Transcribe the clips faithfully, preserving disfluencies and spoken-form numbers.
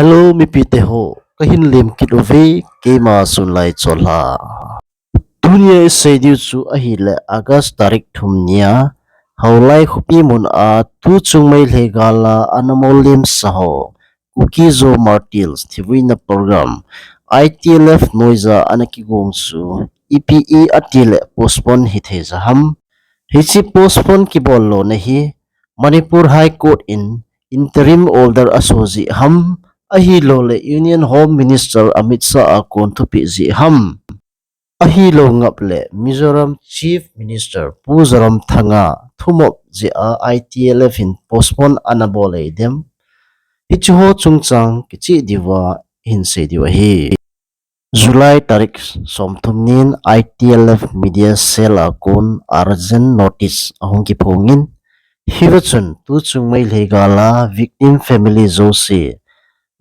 Hello, mipite ho. Kahin lem kit uve, keima Sunlai Cholha. Tunia isei diu chu ahile August tarik thum nia, Haolai khopi mun a tuchung Meitei gal a ana mol lemsa ho, Kuki-Zo martyrs thivuina program, I T L F noiya ana kigong chu ipi ati le postpone hithei ja ham. Hiche postpone kibol lona hi Manipur High Court in interim order aso jeh ham, ahilouleh Union Home Minister Amit Shah a kon thupeh jeh ham, ahilou ngap le Mizoram Chief Minister Pu Zoramthanga thumop jeh a I T L F in postpone ana bol ahi dem. Hiche ho chungchang kicheh diuva hin sei diu ahi. July tarik somthum nin I T L F media cell a kon urgent notice ahung kiphongin, hiva chun tuchung Meitei gal a victim family jouse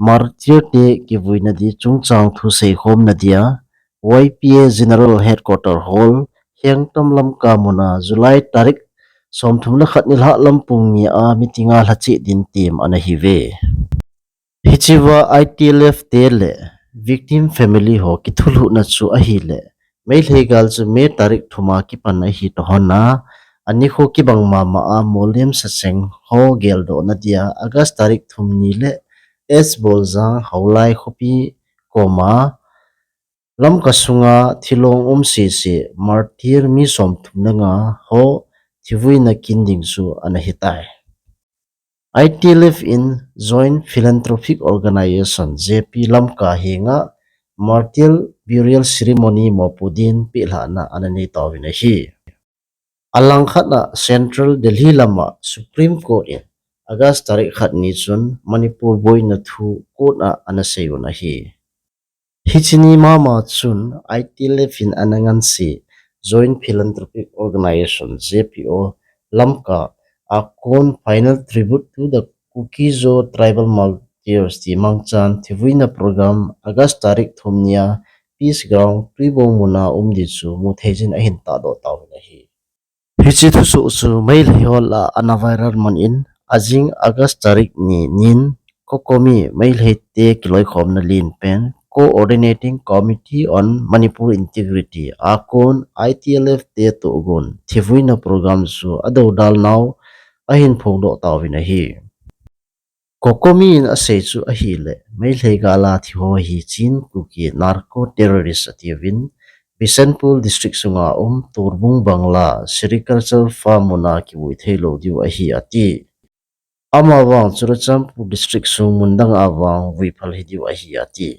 martyr te kivuina di chungchang thusei khomna dia Y P A General Headquarter Hall, Hengtam Lamka muna July tarik somthum le khat nilhah lampung nia meeting a lhacheh din tem ana hiuve. Hichea I T L F te le victim family ho kithulhuhna chu ahile, Meitei gal chu May tarik thum a kipan ahi tohon a, anikho kibang mama a mol lemsa cheng ho geldohna dia August tarik thum ni le S Boljang Haolai khopi koma Lamka sunga thilong um sese martyr mi somthum le nga ho thivuina kin ding chu ana hitai. I T L F in Joint Philanthropic Organization, J P Lamka henga martyr burial ceremony mopo din pehlhahna ana nei tauvin ahi. Alangkhat a Central Delhi lama Supreme Court in August tarik khat ni chun Manipur boina thu court a ana seiyun ahi. Hiche ni mama chun I T L F in ana ngansi Joint Philanthropic Organization, J P O, Lamka a kon Final Tribute to the Kuki-Zo Tribal Martyrs ti mangchan thivuina program August tarik thum nia Peace Ground Tuibong muna um di chu mutheijin ahin tahdoh tauvin ahi. Hiche thusoh chu Meitei ho lah a ana viral mun in, ajing August tarik ni nin COCOMI Meitei te kiloikhomna lenpen Coordinating Committee on Manipur Integrity a kon I T L F te tohgon thivuina program chu adoudal nau ahin phongdoh tauvin ahi. COCOMI in asei chu ahile, Meitei gal a thi ho hi Chin Kuki narco terrorist atiuvin, Bishnupur District sunga um Torbung Bangla Sericulture Farm muna kivui theilou diu ahi ati. Amavang Churachandpur District sung mun dang a vang vui phal hi diu ahi ati.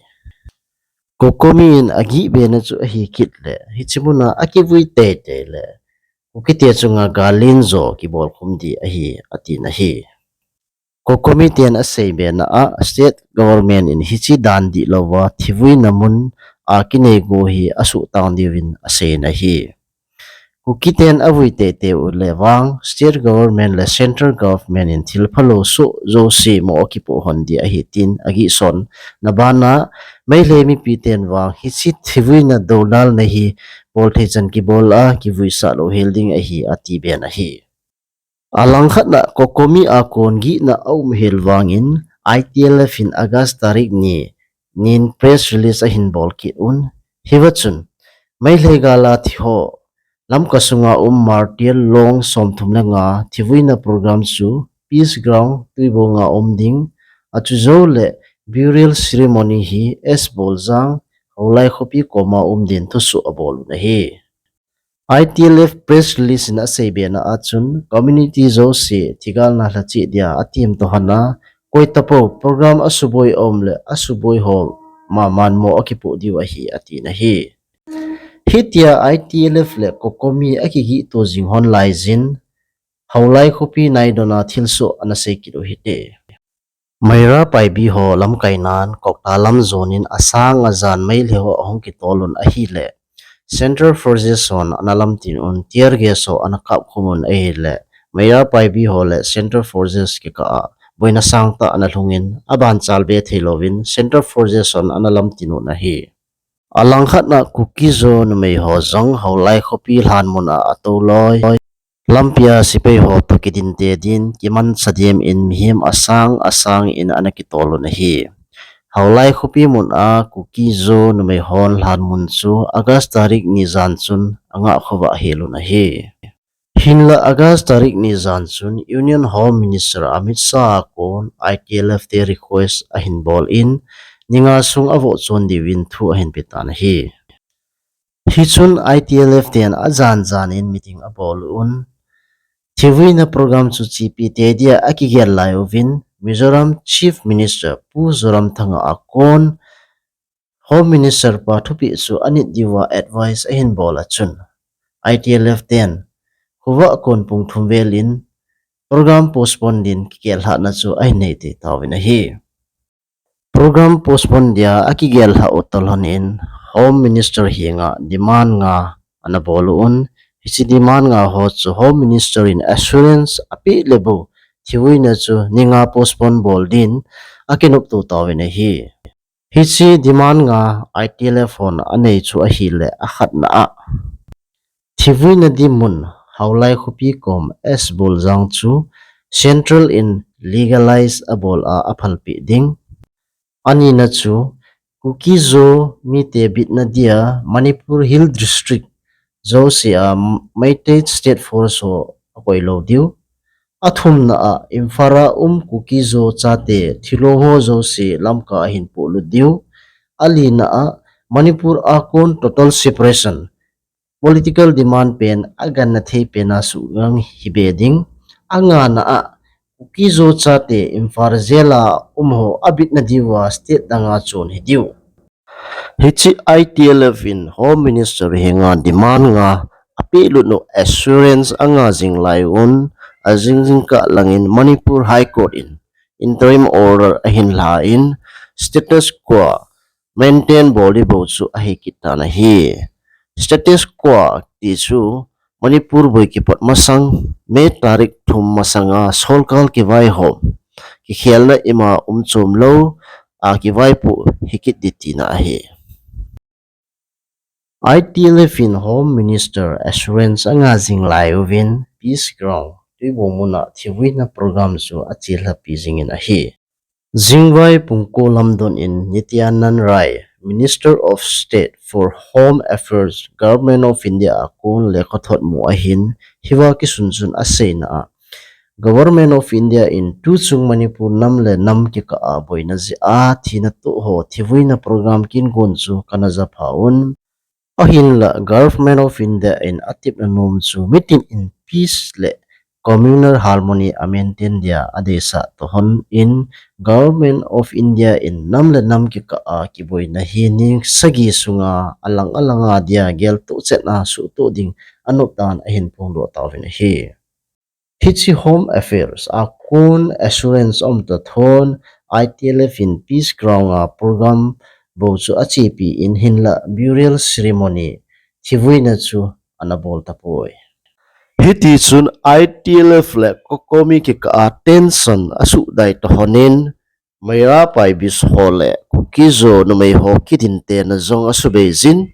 COCOMI in agihbena chu ahi kit le, hiche muna akivui teitei le, Kukite chunga gal lenjo kibolkhum di ahi atina ahi. COCOMI ten aseibena a, State Government in hiche dan dihlouva thivuina mun a kinei go hi asuhtang diuvin aseina ahi. Kukiten avui teitei u le vang, State Government le Central Government in thil phalou soh jouse mo akipoh hon di ahi tin agihsonna bana, Meitei mipiten vang hiche thivuina doudalna hi bolthei chan kibol a kivuisah louhel ding ahi atiben ahi. Alangkhat a COCOMI a kon gihna aumhel vangin I T L F in August tarik ni nin press release ahin bol kit un, hiva chun Meitei gal a thi ho Lamka sunga um martyr long somthum le nga thivuina program chu Peace Ground Tuibong a um ding, achujou le burial ceremony hi S Boljang Haolai khopi koma um din thusoh abol un ahi. I T L F press release in aseibena a chun community jouse thigalna lhacheh dia atem tohon a, koitapou program asuboi aum le asuboi ho maman mo akipoh diu ahi atina ahi. Hitia I T L F le COCOMI akigihto jing hon laijin, Haolai khopi naidona thilsoh ana sei kit u hite. Meira Paibi ho lamkainan Kokta lam jonin asang ajan Meitei ho ahung kitol un ahile, Central Forces hon ana lamtin un tear gas ho ana kapkhum un ahile, Meira Paibi ho le Central Forces kikah a boina sangtah ana lhungin, abanchalbe theilouvin Central Forces hon ana lamtin un ahi. Alangkhat a Kuki-Zo numei ho jong Haolai khopi lhan mun a atouloi lampia sepai ho toh kidinte din kimansa dem in mihem asang asang in ana kitol un ahi. Haolai khopi mun a Kuki-Zo numei hon lhan mun chu August tarik ni jan chun angah khovah hel un ahi. Hinla August tarik ni jan chun Union Home Minister Amit Shah a kon I T L F te request ahin bol in, ni nga sung avoh chon diuvin thu ahin pe tan ahi. Hichun I T L F ten ajan jan in meeting abol un, thivuina program chu chepi tei dia akigel lai uvin, Mizoram Chief Minister Pu Zoramthanga a kon Home Minister pa thupeh chu anit diuva advice ahin bol a chun, I T L F ten khovah kon pung thum vel in program postpone din kigel lhahna chu ahin nei tei tauvin ahi. Program postpone dia akigel lhah u tolhon in Home Minister henga demand nga ana bol un, hiche demand nga ho chu Home Minister in assurance apeh le bou thivuina chu ni nga postpone bol din akinopto tauvin ahi. Hiche demand nga I T L F hon anei chu ahile, akhatna a, thivuina dinmun Haolai khopi kom S Boljang chu Central in legalize abol a aphalpeh ding. Anina chu Kuki-Zo mite bitna dia Manipur Hill District jouse a Meitei State Force ho akoi lou diu. Athumna a, Imphal a um Kuki-Zo chate thilong ho jouse Lamka ahin polut diu. Alina a, Manipur a kon total separation, political demand pen aganna thei pen a suhgang hi be ding. Angana a, Kuki-Zo chate Imphal jail a um ho abitna diuva state dang a chon hi diu. Hiche I T L F in Home Minister henga demand nga apehlut u assurance anga jing lai un, ajing jingkah langin Manipur High Court in interim order ahin lha in, status quo maintain bol ding bou chu ahi kit tan ahi. Status quo ti chu Manipur boi kipat masang, May tarik thum masanga sorkar kivaihom, kikhelna ima um chom lou a kivaipoh hi kit ding tina ahi. I T L F in Home Minister assurance anga jing lai uvin Peace Ground, Tuibong mun a thivuina program chu achelhapi jingin ahi. Jingvai pung ko lam don in Nityanand Rai, Minister of State for Home Affairs, Government of India a kon lekhathot mu ahin, hiva kisun chun aseina a, Government of India in tuchung Manipur nam le nam kikah a boina jeh a thina toh ho thivuina program kin gon chu kana japha un. Ahinla Government of India in atepna nom chu mitin in peace le communal harmony a maintain dia adeisah toh hon in, Government of India in nam le nam kikah a kiboina hi ni sagi sunga alang alang a dia geltoh chet a suhtoh ding anop dan ahin phongdoh tauvin ahi. Hiche Home Affairs a kon assurance aum ta thon, I T L F in Peace Ground a program bou chu achepi in hinla burial ceremony, thivuina chu ana bol tapoi. Hiti chun I T L F le COCOMI kikah a tension asudai toh hon in, Meira Paibis ho le Kuki-Zo numei ho kidin tena jong asubei jin,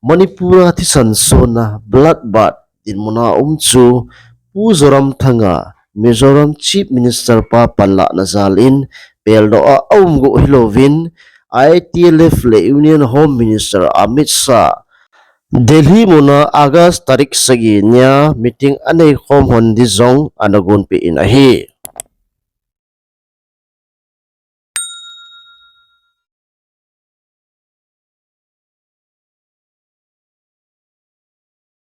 Manipur a thisan sona bloodbath dinmun a um chu Pu Zoramthanga, Mizoram Chief Minister pa panlahna jal in peldoh a aum go hilouvin, I T L F le Union Home Minister Amit Shah Delhi mun a August tarik sagi nia meeting anei khom hon ding jong ana gonpeh in ahi.